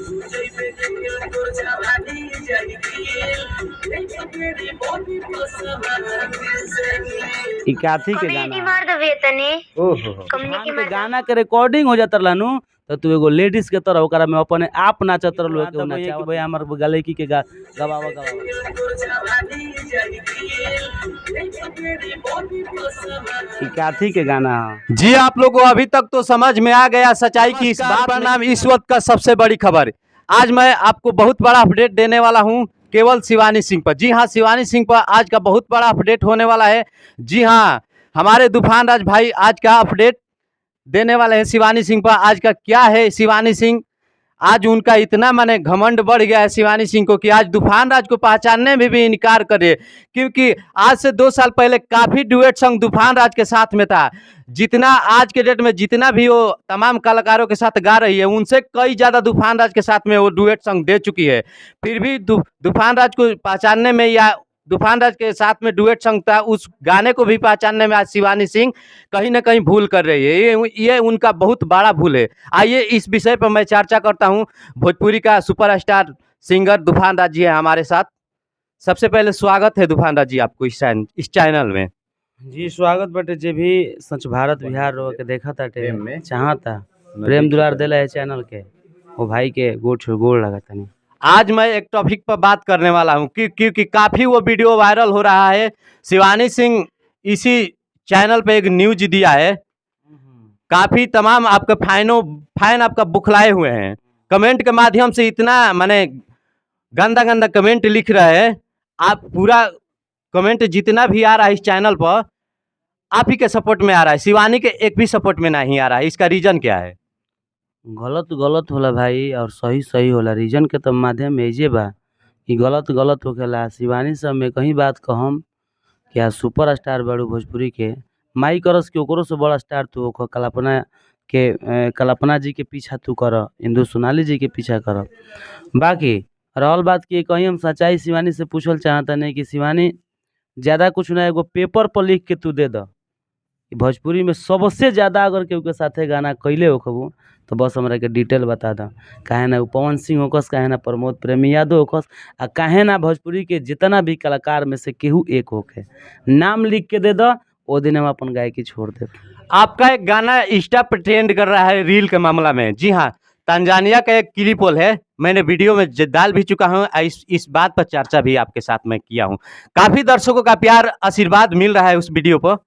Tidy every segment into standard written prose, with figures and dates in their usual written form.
ई काथी के कम्युनिटी गाना। मार दो तनी। ओहो, कम्युनिटी के मार। गाना के रिकॉर्डिंग हो जात रहलनु त तू एगो लेडीज के तरह ओकरा में अपने आप नाचत रहलू के नाचा कि भई हमर गलैकी के गवावा गवावा। ई काथी के गाना ह? जी आप लोगों को अभी तक तो समझ में आ गया सच्चाई की इस बात का नाम इस वक्त का सबसे बड़ी खबर। आज मैं आपको बहुत बड़ा अपडेट देने वाला हूं केवल शिवानी सिंह पर। जी हां, शिवानी सिंह पर आज का बहुत बड़ा अपडेट होने वाला है। जी हां, हमारे तूफान राज भाई आज का अपडेट देने वाले हैं शिवानी सिंह पर। आज का क्या है शिवानी सिंह, आज उनका इतना माने घमंड बढ़ गया है शिवानी सिंह को कि आज तूफान राज को पहचानने में भी इनकार करे, क्योंकि आज से 2 साल पहले काफ़ी डुएट सॉन्ग तूफान राज के साथ में था। जितना आज के डेट में जितना भी वो तमाम कलाकारों के साथ गा रही है, उनसे कई ज़्यादा तूफान राज के साथ में वो डुएट सॉन्ग दे चुकी है। फिर भी तूफान राज को पहचानने में या तूफान राज के साथ में डुएट सॉन्ग था उस गाने को भी पहचानने में आज शिवानी सिंह कहीं ना कहीं भूल कर रही है। ये उनका बहुत बड़ा भूल है। आइए इस विषय पर मैं चर्चा करता हूँ। भोजपुरी का सुपरस्टार सिंगर तूफान राज जी है हमारे साथ। सबसे पहले स्वागत है तूफान राज जी आपको इस चैनल में। जी स्वागत बाटे। जे भी सच भारत बिहार रह के देखत ताटे, प्रेम में। चाहता प्रेम दुलार देला है चैनल के, वो भाई के गोड़ छू गोड़ लगतानी। आज मैं एक टॉपिक पर बात करने वाला हूं क्योंकि काफ़ी वो वीडियो वायरल हो रहा है। शिवानी सिंह इसी चैनल पे एक न्यूज दिया है, काफ़ी तमाम आपके फैन आपका बुखलाए हुए हैं। कमेंट के माध्यम से इतना माने गंदा गंदा कमेंट लिख रहे हैं। आप पूरा कमेंट जितना भी आ रहा है इस चैनल पर आप ही के सपोर्ट में आ रहा है, शिवानी के एक भी सपोर्ट में नहीं आ रहा है। इसका रीजन क्या है? गलत गलत होला भाई और सही सही होला। रीजन के तो माध्यम एजे बा कि गलत गलत होखेला। शिवानी सब में कहीं बात कहम कि आज सुपर स्टार बाड़ू भोजपुरी के, माई करस कि ओकरो से बड़ा स्टार तू होख। कल्पना के कल्पना जी के पीछा तू कर, इंदु सोनाली जी के पीछा कर। बाकी रहल बात कि कहीं हम सच्चाई शिवानी से पूछल चाहता नहीं कि शिवानी ज़्यादा कुछ ना एगो पेपर पर लिख के तू दे द कि भोजपुरी में सबसे ज़्यादा अगर केहू के साथे गाना कैले होखबू तो बस हमरा के डिटेल बता द। काहे ना उ पवन सिंह होखस, काहे ना प्रमोद प्रेमी यादव होखस, आ काहे ना भोजपुरी के जितना भी कलाकार में से केहू एक होखे, नाम लिख के दे द, ओ दिन हम अपन गायकी छोड़ देब। आपका एक गाना इंस्टा पर ट्रेंड कर रहा है रील के मामला में। जी हाँ, तंजानिया का एक क्लिप है, मैंने वीडियो में डाल भी चुका हूँ। इस बात पर चर्चा भी आपके साथ में किया हूँ। काफ़ी दर्शकों का प्यार आशीर्वाद मिल रहा है उस वीडियो पर।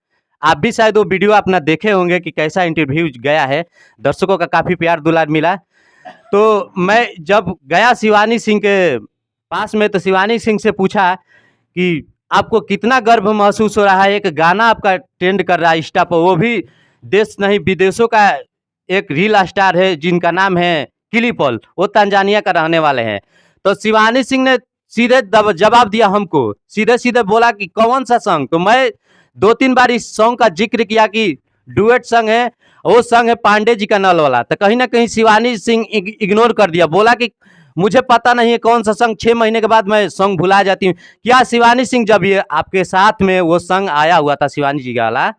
आप भी शायद वो वीडियो अपना देखे होंगे कि कैसा इंटरव्यू गया है, दर्शकों का काफ़ी प्यार दुलार मिला। तो मैं जब गया शिवानी सिंह के पास में तो शिवानी सिंह से पूछा कि आपको कितना गर्व महसूस हो रहा है, एक गाना आपका ट्रेंड कर रहा है इंस्टा पर, वो भी देश नहीं विदेशों का एक रील स्टार है जिनका नाम है किलीपॉल, वो तंजानिया का रहने वाले हैं। तो शिवानी सिंह ने सीधे जवाब दिया हमको, सीधे सीधे बोला कि कौन सा सॉन्ग। तो मैं 2-3 बार इस सॉन्ग का जिक्र किया कि डुएट सॉन्ग है, वो सॉन्ग है पांडे जी का नल वाला। तो कहीं ना कहीं शिवानी सिंह इग्नोर कर दिया, बोला कि मुझे पता नहीं है कौन सा सॉन्ग, 6 महीने के बाद मैं सॉन्ग भुला जाती हूँ। क्या शिवानी सिंह जब ये आपके साथ में वो सॉन्ग आया हुआ था शिवानी जी का वाला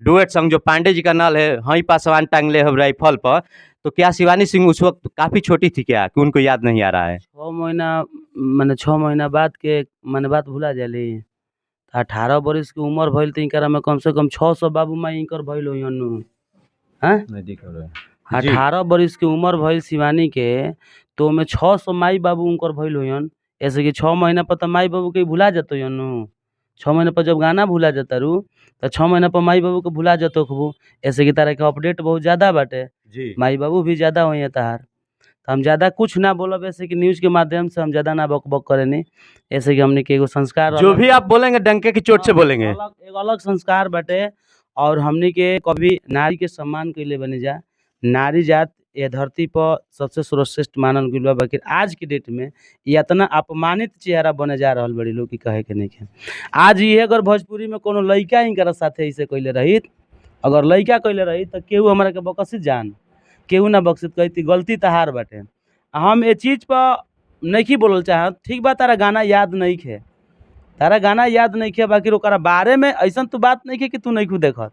डुएट सॉन्ग जो पांडे जी का नल है, हई पासवान टांगले हो राइफल पर, तो क्या शिवानी सिंह उस वक्त काफ़ी छोटी थी क्या कि उनको याद नहीं आ रहा है? 6 महीना माने 6 महीना बाद के माने बात भुला जाली। 18 बरिस के उम्र भइल त इनकरा में कम से कम 600 बाबू माई इनकर भइल होइहन। हैं? 18 बरिस के उम्र भइल शिवानी के तो ओमे 600 माई बाबू उनकर भइल होइहन। ऐसे कि 6 महीना पर तो माई बाबू के भुला जतो होइहन। 6 महीना पर जब गाना भुला जाता रू तो 6 महीना पर माई बाबू के भुला जतो खूब। ऐसे कि तारा के अपडेट बहुत ज़्यादा बाटे जी, माई बाबू भी ज़्यादा होइहे तहार। तो हम ज़्यादा कुछ ना बोलब, ऐसे कि न्यूज़ के माध्यम से हम ज़्यादा ना बक बक करेनी। ऐसे कि हमने के एगो संस्कार जो भी आप बोलेंगे डंके की चोट से बोलेंगे। एगो अलग संस्कार बाटे और हमनी के कभी नारी के सम्मान कैले बनी जा। नारी जात ये धरती पर सबसे सर्वश्रेष्ठ मानल गइल बा, बाकी आज के डेट में ये इतना अपमानित चेहरा बने जा रहल बड़ी लोग की कहे के नहीं। आज ये अगर भोजपुरी में कोनो लइका इनकरा साथे ऐसे कैले रहित, अगर लइका कैले रही तो केहू हमरा के बकसित जान, केहू ना बकसित कहती गलती तहार बाटे। हम ये चीज़ पर नहीं बोलल चाहत। ठीक बा तारा गाना याद नहीं खे, तारा गाना याद नहीं खे, बाकी ओकरा बारे में ऐसा तो बात नहीं खे कि तू नहीं खू देखत।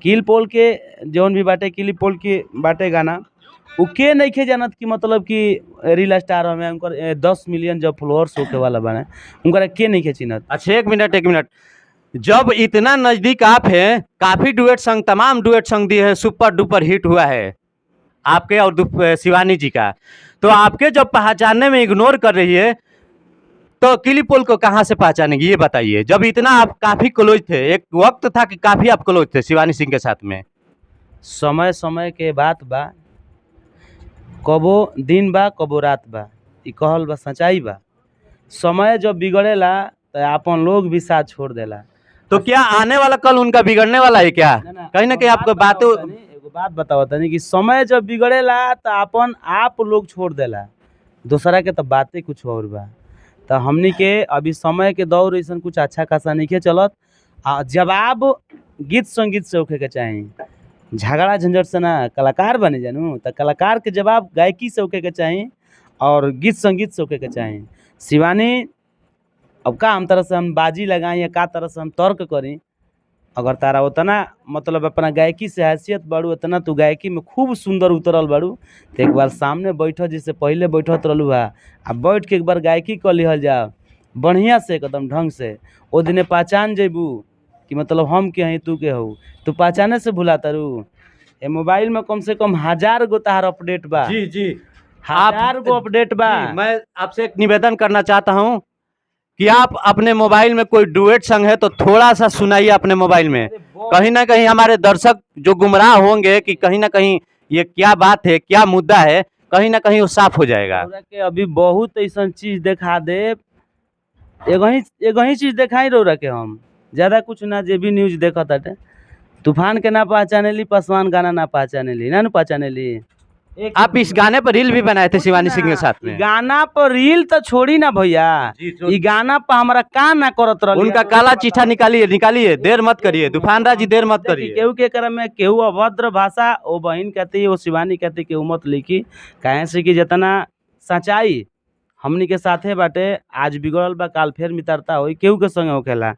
किल पोल के जौन भी बाटे, किल पोल के बाटे गाना, उ के नइखे जानत कि मतलब कि रील स्टार हमें उनकर 10 मिलियन जब फॉलोअर्स होके वाला बाड़े, उनकरा के नइखे चिन्हत? अच्छा, एक मिनट, एक मिनट। जब इतना नज़दीक आप हैं, काफ़ी डुएट संग, तमाम डुएट संग दिए हैं, सुपर डुपर हिट हुआ है आपके और शिवानी जी का, तो आपके जब पहचानने में इग्नोर कर रही है तो किलीपोल को कहाँ से पहचानेंगे, ये बताइए। जब इतना आप काफ़ी क्लोज थे, एक वक्त था कि काफ़ी आप क्लोज थे शिवानी सिंह के साथ में। समय समय के बात बा। कबो दिन बा, कबो रात बा, ई कहल बा, सच्चाई बा। समय जब बिगड़ेला तो अपन लोग भी साथ छोड़ देला। तो क्या आने वाला कल उनका बिगड़ने वाला है क्या? ना, ना, कहीं ना कहीं एगो आपको बात बातों बतावत तनी, एगो बात बतावत तनी कि समय जब बिगड़ेला तो अपन आप लोग छोड़ देला, दूसरा के तो बातें कुछ और बा। तो हमनी के अभी समय के दौर ऐसन कुछ अच्छा खासा नइखे चलत। आ जवाब गीत संगीत से होखे के चाही, झगड़ा झंझट से ना। कलाकार बने जानू तो कलाकार के जवाब गायकी से होखे के चाही और गीत संगीत से होखे के चाही। शिवानी, अब का हम तरह से हम बाजी लगाई या का तरह से हम तर्क करी? अगर तारा उतना मतलब अपना गायकी से हैसियत बाड़ू, उतना तू गायकी में खूब सुंदर उतरल बाड़ू, तो एक बार सामने बैठ, जैसे पहले बैठत रहलू हा, आ बैठ के एक बार गायकी कर लिहल जा बढ़िया से, एकदम ढंग से। ओ दिने पहचान जैबू कि मतलब हम के हई, तू के हऊ। तू पहचाने से भुला तारू। ए मोबाइल में कम से कम 1000 गो तहार अपडेट बा। जी। 1000 गो अपडेट बा। जी, मैं आपसे एक निवेदन करना चाहता हूं कि आप अपने मोबाइल में कोई डुएट संग है तो थोड़ा सा सुनाइए अपने मोबाइल में। कहीं ना कहीं हमारे दर्शक जो गुमराह होंगे कि कहीं ना कहीं ये क्या बात है, क्या मुद्दा है, कहीं ना कहीं वो साफ हो जाएगा। रउरा के अभी बहुत ऐसा चीज देखा दे। एगो ही चीज देखाई रउरा के हम, ज्यादा कुछ ना। जे भी न्यूज देखत ताटे, तूफान के ना पहचानेली, पासवान गाना ना पहचानेली, ना नु पहचानेली। आप इस गाने पर रील भी बनाए थे शिवानी सिंह के साथ में। गाना पर रील तो छोड़ी ना भैया, ई गाना पर हमरा का ना करत रहली। उनका काला चिट्ठा निकालिए, निकालिए, देर मत करिए तूफान राज जी, देर मत देखी, करिए। केहू के एकरा में केहू अभद्र भाषा ओ बहिन कहती, ओ शिवानी कहती, केहू मत लिखी। काहे से कि जितना सच्चाई हमनी के साथे बाटे, आज बिगड़ल बा, काल फेर मित्रता होई, केहू के संगे होखेला।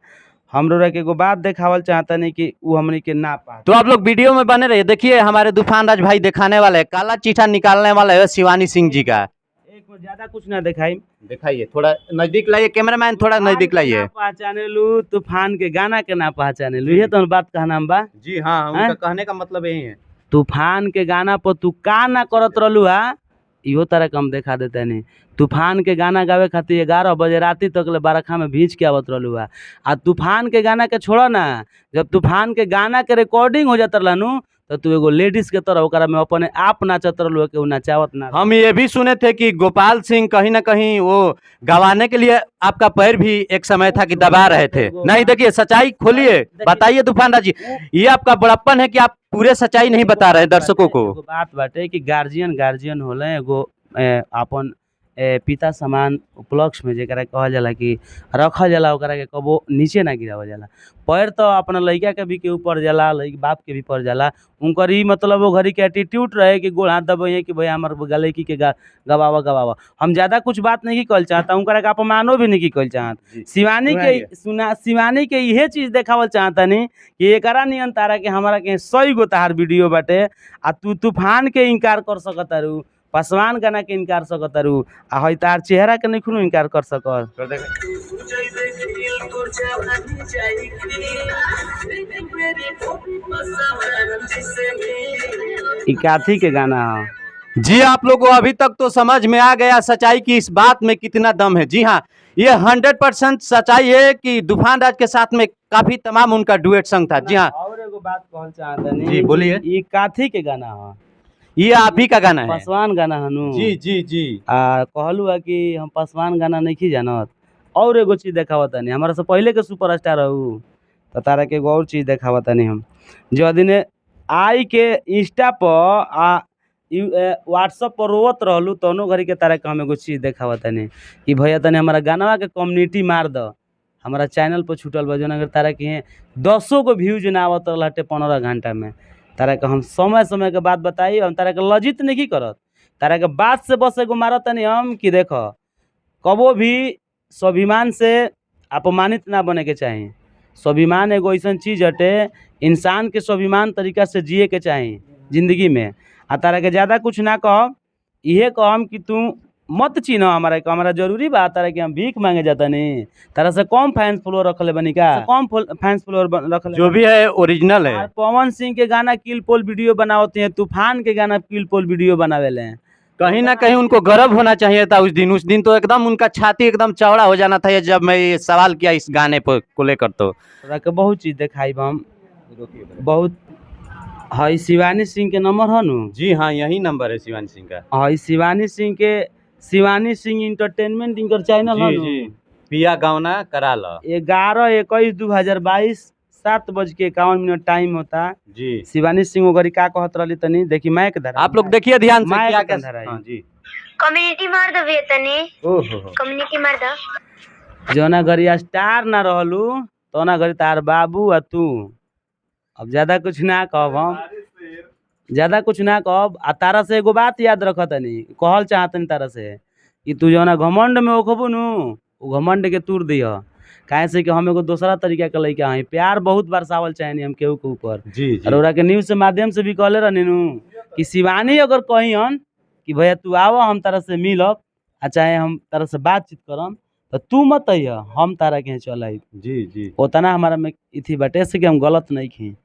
हम रउरा के एगो बात देखावल चाहतनी कि उ हमनी के ना पा तो आप लोग वीडियो में बने रहिए। देखिए, हमारे तूफान राज भाई दिखाने वाले हैं, काला चिट्ठा निकालने वाले हैं शिवानी सिंह जी का। एक मिनट, ज्यादा कुछ ना देखाई। दिखाइए, थोड़ा नजदीक लाइए कैमरामैन, थोड़ा नजदीक लाइए। ना पहचाने लू, तूफान के गाना के ना पहचाने लू, ये तो बात कहना बा। जी हाँ। उनका उनका कहने का मतलब यही है। तूफान के गाना पर तू का ना करत रहलू हा, इहो तरह के हम देखा देते नहीं। तूफान के गाना गावे खातिर 11 बजे राती तक ले बरखा में भीज के आवत रहलू हा। आ तूफान के गाना के छोड़ ना, जब तूफान के गाना के रिकॉर्डिंग हो जात रहलू तो तू एगो लेडीज के तरह ओकरा में अपने आप नाचत रहलू, केहू नचावत ना। हम ये भी सुने थे कि गोपाल सिंह कहीं ना कहीं वो गवाने के लिए आपका पैर भी एक समय था कि दबा रहे थे। नहीं, देखिए, सच्चाई खोलिए, बताइए तूफान राज जी। ये आपका बड़प्पन है कि आप पूरे सच्चाई नहीं बता रहे हैं दर्शकों को। एगो बात बाटे कि गार्जियन गार्जियन होले। एगो अपन पिता समान उपलक्ष्य में जेकरा कहल जाला कि रखल जाला, ओकरा के कबो नीचे ना गिरावल जाला। पैर तो अपना लइका के भी के ऊपर जाला, लइक बाप के भी पड़ जाला। उनकर ई मतलब वो घड़ी के एटीट्यूड रहे कि गोड़ हाथ दबइए कि भैया, हमर लड़की के गवावा गवावा। हम ज्यादा कुछ बात नहीं कहल चाहता, उनकरा के अपमानो भी नहीं कहल चाहत। शिवानी के सुना, शिवानी के इहे चीज देखावल चाहतनी कि एकरा नियन तारा के हमरा के 100 गो तहार वीडियो बाटे आ तू तूफान के इनकार कर सकतारू, पासवान गाना के इनकार सकतारू, आ हई तार चेहरा के नहीं खुनु इनकार कर सकत। ई काथी के गाना है? जी, आप लोगों को अभी तक तो समझ में आ गया सच्चाई की इस बात में कितना दम है। जी हाँ, ये 100% सच्चाई है कि तूफान राज के साथ में काफी तमाम उनका डुएट संग था। जी हाँ। और एगो बात कहल चाहतनी। जी, बोलिए। ई काथी के गाना है? ये आप ही का गाना है। पासवान गाना हनु। जी जी जी आ कहलू है कि हम पासवान गाना नहीं जानत। और एगो चीज देखावतनी, हमारा से पहले के सुपर स्टार हऊ तो तारा के एगो और चीज देखावतनी हम। जो दिने आई के इंस्टा पर आ व्हाट्सअप पर रोवत रहलू, तौनो घड़ी के तारा के हम एगो चीज देखावतनी कि भैया, तनी हमारा गानवा के कम्युनिटी मार द, हमारा चैनल पर छूटल बा। जौन अगर तारा के दसो गो व्यूज ना आवत रहल हटे 15 घंटा में, तारा के हम समय समय के बात बताई। हम तारा के लज्जित नहीं करत, तारा के बात से बस एगो मारत तनी हम कि देख, कबो भी स्वाभिमान से अपमानित ना बने के चाही। स्वाभिमान एगो ऐसन चीज हटे, इंसान के स्वाभिमान तरीका से जिए के चाही। जिंदगी में। आ तारा के ज़्यादा कुछ ना कहब, इहे कहम कि तू मत चिन्ह हमारा के, हमारा जरूरी बा तारा के हम भीख मांगे जाता नहीं। तारा से कम फैंस फॉलोअर रखले बनी का, कम फैंस फॉलोअर रखले, जो भी है ओरिजिनल है। पवन सिंह के गाना किल पोल वीडियो बनावते हैं, तूफान के गाना किल पोल वीडियो बनावेले हैं। कहीं ना कहीं उनको गर्व होना चाहिए था उस दिन। उस दिन तो एकदम उनका छाती एकदम चौड़ा हो जाना था जब मैं ये सवाल किया इस गाने पर को लेकर। तो तोरा के बहुत चीज देखाई हम बहुत। हई शिवानी सिंह के नंबर है नु? जी हाँ, यही नंबर है शिवानी सिंह का। हई शिवानी सिंह के, शिवानी सिंह इंटरटेनमेंट इनकर चैनल है। जी जी, पिया गावना करा लो। 11/21/2022 7:51 टाइम होता जी। शिवानी सिंह ओगरी का कहत रहली तनी देखी माइक धरा, आप लोग देखिए ध्यान से माइक क्या क्या। धरा है। हाँ जी। कम्युनिटी मार दो भैया तनी, ओहो कम्युनिटी मार दो। जौना घरी स्टार ना रहलू तौना घरी तार बाबू आ तू। अब ज्यादा कुछ ना कहब हम, ज्यादा कुछ ना कहब। आ तारा से एगो बात याद रख तनी, कहल चाहतनी तारा से कि तू जौना घमंड में ओखबू नु, उ घमंड के तूर दिह। काहे से कि हम एगो दोसरा तरीका के लइका हई, प्यार बहुत बरसावल चाहेनी हम केहू के ऊपर। जी जी। और ओरा के न्यूज़ के माध्यम से भी कहले रहनी नु कि शिवानी अगर कहियन कि भैया तू आव हम तारा से मिलब आ चाहे हम तारा से बातचीत करम, तो तू मत अइह, हम तारा के चल आई। जी जी। उतना हमारा में इथी बाटे से कि हम गलत नहीं खी।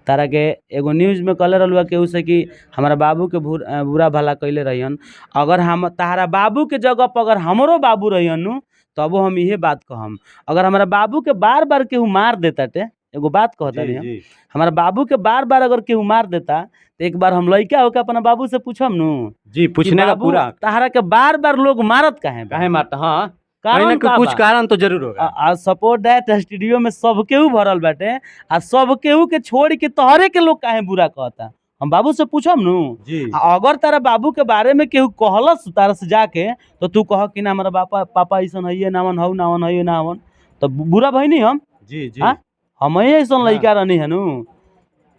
तारा के एगो न्यूज़ में कहले रहलुआ केहू से कि हमारा बाबू के बुरा भला कैले रहियन, अगर हम तारा बाबू के जगह पर अगर हमरो बाबू रहियन नु तबो हम इहे बात कहम। अगर हमारा बाबू के बार बार केहू मार देता टे, एगो बात कहता जी हम, जी। हमारा बाबू के बार बार अगर केहू मार देता तो एक बार हम लइका होके अपना बाबू से पूछम नु जी, पूछने का पूरा। तारा के बार बार लोग मारत काहे बा? काहे मारता? हाँ, कारण कहीं ना का कुछ बा? कारण तो जरूर होगा। आ सपोर्ट that studio में सब केहू भरल बाटे आ सब केहू के छोड़ के तोहरे के लोग काहे बुरा कहता? हम बाबू से पूछम नु। जी आ अगर तारा बाबू के बारे में केहू कहलस तारा से जाके तो तू कह कि ना हमारा बापा पापा ऐसन हइये नावन हौ नावन हइये नावन, तो बुरा भइनी हम। जी जी। हाँ? हम ही ऐसन हाँ। लइका रहनी है नु।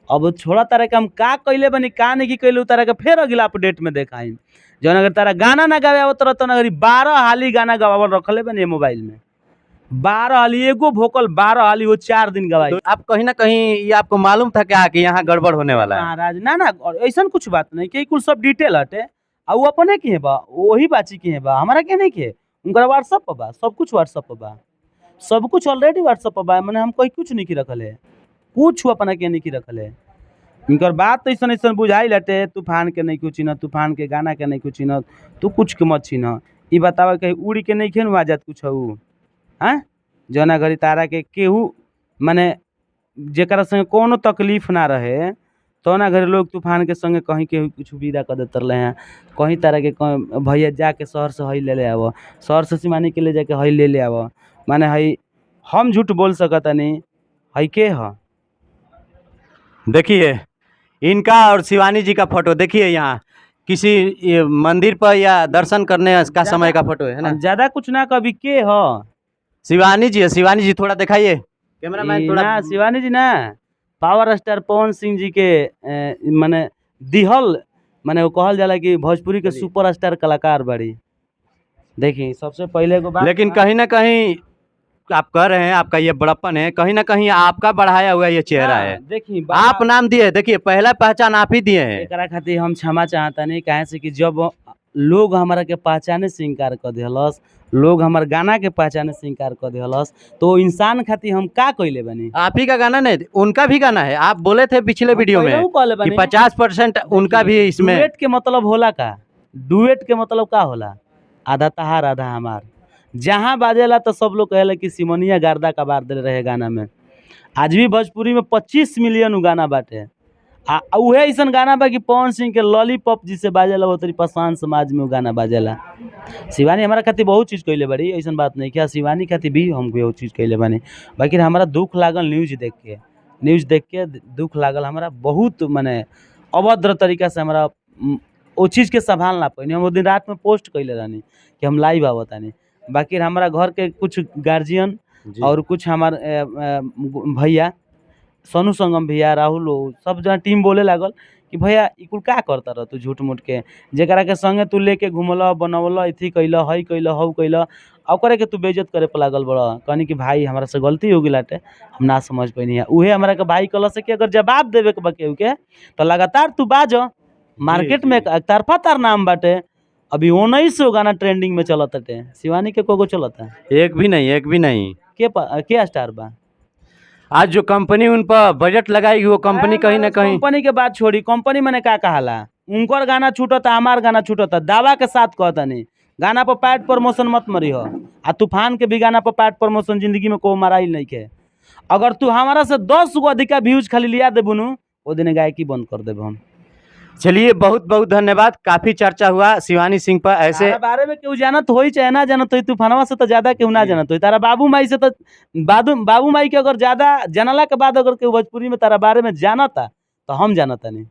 अब छोड़ा तारा के हम का कैले बनी का नहीं कैले, तारा के फेर अगला अपडेट में देखाई। जौन अगर तारा गाना ना गावे आवत रहत अगर 12 हाली गाना गवावल रखले बनी मोबाइल में, 12 हाली एगो भोकल 12 हाली वो 4 दिन गवाई। तो आप कहीं ना कहीं ये आपको मालूम था क्या कि यहाँ गड़बड़ होने वाला है? महाराज ना ना, और ऐसा कुछ बात नहीं कि कुल सब डिटेल हटे। आ वो अपने के बा, वही बाची के बा, हमारा के नहीं के, उनका व्हाट्सअप पर बा, सब कुछ व्हाट्सअप पर बा, सब कुछ ऑलरेडी व्हाट्सअप पर बा। मैंने हम कहीं कुछ नहीं रखल है, कुछ अपना के नहीं रखल है। इनकर बात तो ऐसा ऐसा बुझाई लटे, तूफान के नहीं कुछ चिन्ह, तूफान के गाना के नहीं कुछ चिन्ह, तू कुछ के मत चिन्ह। ई बतावा कहीं उड़ के नहीं खेन आजाद कुछ हूँ। हाँ, जना घड़ी तारा के केहू माने जेकरा संगे कोनो तकलीफ ना रहे तो ना घड़ी लोग तूफान के संगे कहीं केहू कुछ विदा कर देते रहे हैं। कहीं तारा के भैया जाके शहर से हई ले ले आव, शहर से सिमानी के ले जाके हई ले ले आव, माने हई हम झूठ बोल सकतनी, हई के ह। देखिए इनका और शिवानी जी का फोटो देखिए, यहाँ किसी ये मंदिर पर या दर्शन करने का समय का फोटो है ना। ज्यादा कुछ ना कभी के ह शिवानी जी है, शिवानी जी थोड़ा दिखाइए कैमरामैन थोड़ा। ना शिवानी जी ना पावर स्टार पवन सिंह जी के माने दिहल, माने वो कहल जाला कि भोजपुरी के सुपर स्टार कलाकार बड़ी। देखी सबसे पहले एगो बात, लेकिन कहीं ना कहीं आप कह रहे हैं आपका ये बड़प्पन है, कहीं ना कहीं आपका बढ़ाया हुआ ये चेहरा है। देखी आप नाम दिए, देखिए पहला पहचान आप ही दिए हैं। एकरा खातिर हम क्षमा चाहता नहीं, काहे से कि जब लोग हमारा के पहचाने से इनकार कर दिहलस, लोग हमार गाना के पहचाने से इनकार कर दिहलस, तो इंसान खातिर हम का कइले बनी? आप ही का गाना नहीं, उनका भी गाना है। आप बोले थे पिछले वीडियो में कि 50% उनका भी इसमें। डुएट के मतलब होला का? डुएट के मतलब का होला? आधा तहार आधा हमार। जहाँ बाजेला तो सब लोग कहेला कि सिमोनिया गार्दा का बार दिल रहे गाना में। आज भी भोजपुरी में 25 मिलियन गाना बाटे। आ उहे ऐसा गाना बा कि पवन सिंह के लॉलीपॉप जिसे बाजेला वो तरी पसान समाज में वो गाना बाजेला। शिवानी हमारा खातिर बहुत चीज़ कैले बड़ी, ऐसा बात नहीं क्या शिवानी खातिर भी हम बहुत चीज़ कैले बानी। बाकी हमारा दुख लागल न्यूज देख के, न्यूज देख के दुख लागल हमारा बहुत, माने अभद्र तरीका से हमारा वो चीज़ के संभाल ना पैनी। हम वो दिन रात में पोस्ट कैले रहनी कि हम लाइव आवतानी। बाकी हमारा घर के कुछ गार्जियन और कुछ हमार भैया सोनू संगम भैया राहुल सब जना टीम बोले लागल कि कि भैया ई कुल का करता रह तू झूठ मूठ के, जेकरा के संगे तू लेके घुमल बनवल अथी कैल हई कैल हऊ कैल, आ ओकरे के तू बेइज्जत करे पर लागल बड़। कहनी कि भाई हमरा से गलती हो गेल बाटे, हम ना समझ पैनी है। उहे हमरा के भाई कहलस कि अगर जवाब देवे के बा केहू के तो लगातार तू बाज, मार्केट में एकतरफा तार नाम बाटे। अभी 19 गाना ट्रेंडिंग में चलत ताटे, शिवानी के कोगो चलता? एक भी नहीं, एक भी नहीं। के स्टार बा? आज जो कंपनी उन पर बजट लगाएगी वो कंपनी कहीं ना कहीं कंपनी के बात छोड़ी, कंपनी मैंने का कहाला, उनकर गाना छूटता हमार गाना छूटता, दावा के साथ कहतनी गाना पर पैड प्रमोशन मत मरी हो। आ तूफान के भी गाना पर पैड प्रमोशन जिंदगी में को माराइल नहीं के। अगर तू हमारा से 10 गो अधिका व्यूज खाली लिया देबू नु, ओ दिन गायकी बंद कर देब हम। चलिए बहुत बहुत धन्यवाद, काफी चर्चा हुआ शिवानी सिंह पर। ऐसे तारा बारे में केहू जानत होई चाहे ना जानत होई, तूफानवा से तो ज्यादा केहू ना जानत होई। तारा बाबू माई से तो बाबू माई के अगर ज्यादा जानला के बाद अगर केहू भोजपुरी में तारा बारे में जानता तो हम जानता नहीं।